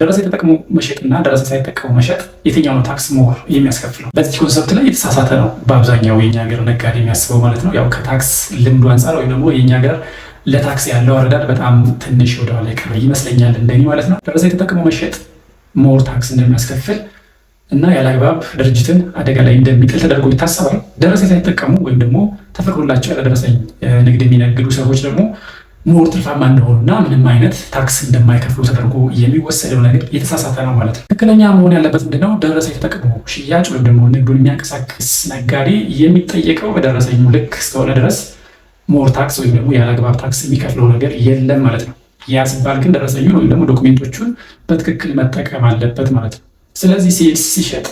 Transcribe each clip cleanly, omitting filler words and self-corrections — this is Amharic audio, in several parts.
ደረሰኝ ተጠቅሞ መሸጥና ደረሰኝ ሳይጠቀሙ መሸጥ የትኛው ነው ታክስ more የሚያስከፍለው? በዚህ concept ላይ የተሳሳተ ነው በአብዛኛው የኛ ሀገር ነጋዴ የሚያስበው ማለት ነው። ያው ከታክስ ልምዱ አንጻር ወይም ደግሞ የኛ ሀገር ለታክስ ያለው አረዳድ በጣም ትንሽ ወደኋላ የቀረ ይመስለኛል እንደኔ ማለት ነው። ደረሰኝ ተጠቅሞ መሸጥ more ታክስ እንደሚያስከፍል እና ያለ አግባብ ድርጅትን አደጋ ላይ እንደሚጥል ተደርጎ ይታሰባል። ደረሰኝ ሳይጠቀሙ ወይም ደግሞ ተፈቅዶላቸው ያለ ደረሰኝ ንግድ የሚነግዱ ሰዎች ደግሞ more ትርፋማ እንደሆኑና ምንም አይነት ታክስ እንደማይከፍሉ ተደርጎ የሚወሰደው ነገር የተሳሳተ ነው ማለት ነው። ትክክለኛ መሆን ያለበት ምንድነው? ደረሰኝ ተጠቅሞ ሽያጭ ወይም ደግሞ ንግዱን የሚያንቀሳቅስ ነጋዴ የሚጠየቀው በደረሰኙ ልክ እስከሆነ ድረስ more ታክስ ወይም ደግሞ ያለ አግባብ ታክስ የሚከፍለው ነገር የለም ማለት ነው። ያ ሲባል ግን ደረሰኙን ወይም ደግሞ document ኦቹን በትክክል መጠቀም አለበት ማለት ነው። ስለዚህ sales ሲሸጥ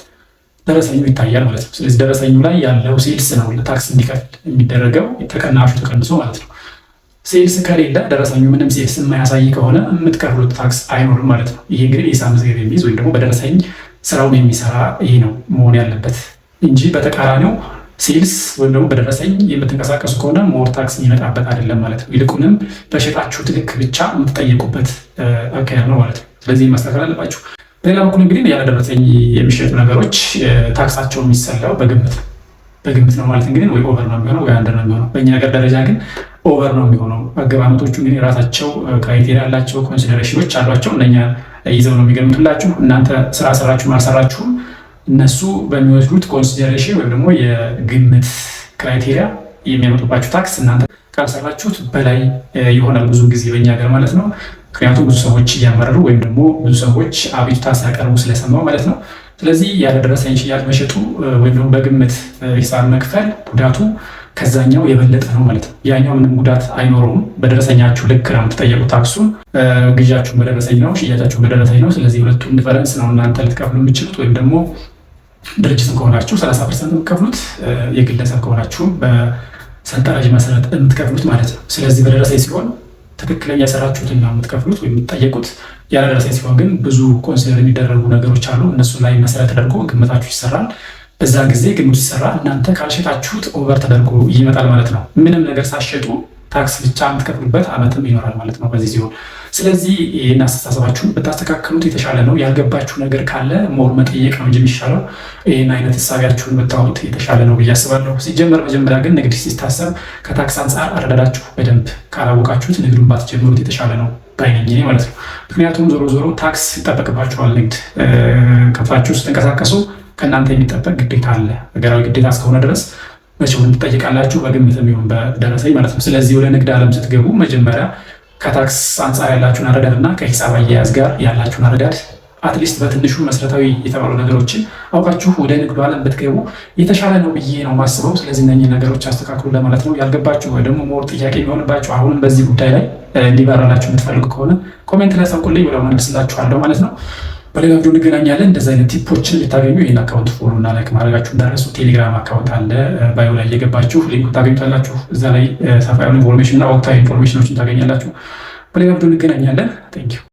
ደረሰኙ ይታያል ማለት ነው። ስለዚህ ደረሰኙ ላይ ያለው sales ነው ለታክስ እንዲከፍል የሚደረገው፣ ተቀናሹ ተቀንሶ ማለት ነው። Sales ከሌለ፣ ደረሰኙ ምንም sales የማያሳይ ከሆነ የምትከፍሉት ታክስ አይኖርም ማለት ነው። ይሄ እንግዲህ የሂሳብ መዝገብ የሚይዝ ወይም ደግሞ በደረሰኝ ስራውን የሚሰራ ይሄ ነው መሆን ያለበት እንጂ በተቃራኒው sales ወይም ደግሞ በደረሰኝ የምትንቀሳቀሱ ከሆነ more ታክስ የሚመጣበት አይደለም ማለት ነው። ይልቁንም በሸጣችሁት ልክ ብቻ የምትጠየቁበት አካሄድ ነው ማለት ነው። ስለዚህ ማስተካከል አለባችሁ። በሌላ በኩል እንግዲህ ያለ ደረሰኝ የሚሸጡ ነገሮች ታክሳቸው የሚሰላው በግምት ነው። በግምት ነው ማለት እንግዲህ ወይ over ነው የሚሆነው ወይ under ነው የሚሆነው። በእኛ ሀገር ደረጃ ግን over ነው የሚሆነው። አገማመቶቹ እንግዲህ የራሳቸው criteria ያላቸው፣ consideration ኖች አሏቸው። እነኛ ይዘው ነው የሚገምቱላችሁ። እናንተ ስራ ሰራችሁም አልሰራችሁም እነሱ በሚወስዱት consideration ወይም ደግሞ የግምት criteria የሚያመጡባችሁ ታክስ እናንተ ካልሰራችሁት በላይ ይሆናል ብዙ ጊዜ በእኛ ሀገር ማለት ነው። ምክንያቱም ብዙ ሰዎች እያመረሩ ወይም ደግሞ ብዙ ሰዎች አቤቱታ ሲያቀርቡ ስለሰማው ማለት ነው። ስለዚህ ያለ ደረሰኝ ሽያጭ መሸጡ ወይም ደግሞ በግምት ሂሳብ መክፈል ጉዳቱ ከዛኛው የበለጠ ነው ማለት ነው። ያኛው ምንም ጉዳት አይኖረውም። በደረሰኛችሁ ልክ ነው የምትጠየቁት ታክሱን። ግዣችሁን በደረሰኝ ነው፣ ሽያጫችሁን በደረሰኝ ነው። ስለዚህ ሁለቱም difference ነው እናንተ ልትከፍሉ የምትችሉት፣ ወይም ደግሞ ድርጅትም ከሆናችሁ 30% የምትከፍሉት፣ የግለሰብ ከሆናችሁ በሰንጠረዥ መሰረት የምትከፍሉት ማለት ነው። ስለዚህ በደረሰኝ ሲሆን ትክክለኛ የሰራችሁትን ነው የምትከፍሉት ወይም የምትጠየቁት። ያለ ደረሰኝ ሲሆን ግን ብዙ consider የሚደረጉ ነገሮች አሉ። እነሱ ላይ መሰረት ተደርጎ ግምታችሁ ይሰራል። በዛ ጊዜ ግምቱ ሲሰራ እናንተ ካልሸጣችሁት over ተደርጎ ይመጣል ማለት ነው። ምንም ነገር ሳትሸጡ ታክስ ብቻ የምትከፍሉበት አመትም ይኖራል ማለት ነው በዚህ ሲሆን። ስለዚህ ይህን አስተሳሰባችሁን ብታስተካክሉት የተሻለ ነው። ያልገባችሁ ነገር ካለ more መጠየቅ ነው እንጂ የሚሻለው ይህን አይነት እሳቢያችሁን ብታወጡት የተሻለ ነው ብዬ አስባለሁ። ሲጀመር መጀመሪያ ግን ንግድ ሲታሰብ ከታክስ አንጻር አረዳዳችሁ በደንብ ካላወቃችሁት ንግዱን ባትጀምሩት የተሻለ ነው ባይ ነኝ እኔ ማለት ነው። ምክንያቱም ዞሮ ዞሮ ታክስ ይጠበቅባችኋል። ንግድ ከፍታችሁ ስትንቀሳቀሱ ከእናንተ የሚጠበቅ ግዴታ አለ። ሀገራዊ ግዴታ እስከሆነ ድረስ መቼውን ትጠይቃላችሁ፣ በግምትም ይሁን በደረሰኝ ማለት ነው። ስለዚህ ወደ ንግድ ዓለም ስትገቡ መጀመሪያ ከታክስ አንጻር ያላችሁን አረዳድ እና ከሂሳብ አያያዝ ጋር ያላችሁን አረዳድ at least በትንሹ መሰረታዊ የተባሉ ነገሮችን አውቃችሁ ወደ ንግዱ ዓለም ብትገቡ የተሻለ ነው ብዬ ነው ማስበው። ስለዚህ እነኚህ ነገሮች አስተካክሉ ለማለት ነው። ያልገባችሁ ወይ ደግሞ more ጥያቄ የሚሆንባችሁ፣ አሁንም በዚህ ጉዳይ ላይ እንዲበራላችሁ የምትፈልጉ ከሆነ comment ላይ አሳውቁልኝ፣ ወዲያው መልስላችኋለሁ ማለት ነው። በሌላ ቪዲዮ እንገናኛለን። እንደዚህ አይነት tip ኦችን ልታገኙ ይህን account follow እና like ማድረጋችሁ እንዳትረሱ። ቴሌግራም account አለ፣ bio ላይ እየገባችሁ link ኡ ታገኙታላችሁ። እዛ ላይ ሰፋ ያሉ information እና ወቅታዊ information ኖችን ታገኛላችሁ። በሌላ ቪዲዮ እንገናኛለን። Thank you.